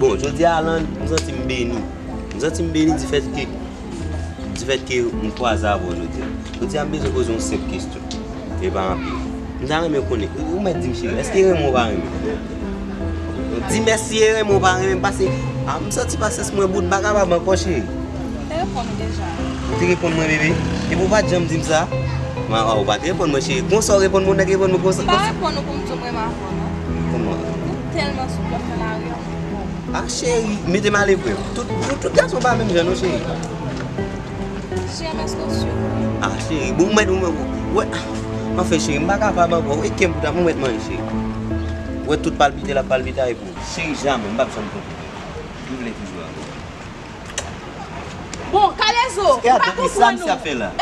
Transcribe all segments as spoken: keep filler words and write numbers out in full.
Bon, jodi a, Alan, m santi m beni. M santi m beni difèt ke, difèt ke m kwaze avè w jodi a. Jodi a, m bezwen poze yon senp kesyon. E pa anpil. M ta renmen konnen, ou mèt di m, cheri, èske renmen ou pa renmen? Di m èske renmen ou pa renmen m, paske, ah, m santi pasyans mwen bout, m pa kapab ankò, cheri. Te reponn ou deja. Ou te reponn mwen, bebe? Epi ou pa t janm di m sa? Ma, ou pa t reponn mwen, cheri. Konsa ou reponn mwen, ou nèk reponn mwen konsa, konsa. M pa reponn ou pou m di w m renmen avè w, non. Kòman? Ou tèlman souple nan lari a, m bon. Ah, cheri, mete m alevre. Tout, tout, tout gason pa menm jan, non, cheri. Jem, èske w si? Ah, cheri, bon, ou mèt, ou mèt, wè. Anfen, cheri, m pa kapab ankò. E kè m pou ta, ou mèt manje, cheri. Wè, tout palpite l ap palpite avèk ou. Cheri, jamè, m p ap janm twonpe w. M vle toujou avè w. Bon, Kalezo, m pa konprann ou.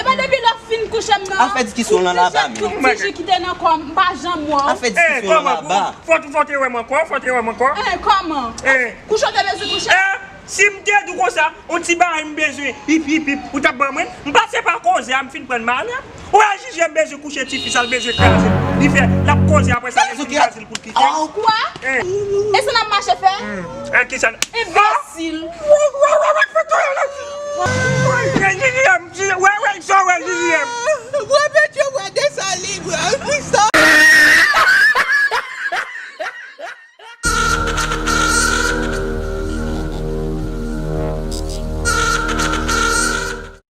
Epa, depi lè w fin kouche m nan, afè diskisyon lan laba, tout ti ji ki te nan kò m, m pa janm wè w. Afè diskisyon lan laba. Fò, fò te wè m ankò, fò te wè m ankò. Eh, kòman? Eh. Kouche w te bezwen kouche? Eh, si m te di w konsa, yon ti bagay m bezwen, hip, hip, hip, ou t ap ban mwen? M pase pa koze a, m fin pran malè. Ou wè jije m bezwen kouche tifi sa, l bezwen kraze. Li fè, l ap koze apre sa, l vin kraze l pou l kite. Kwa? Eh. E sa n ap mache fè? Hmm. Eh, kisa? Enbesil.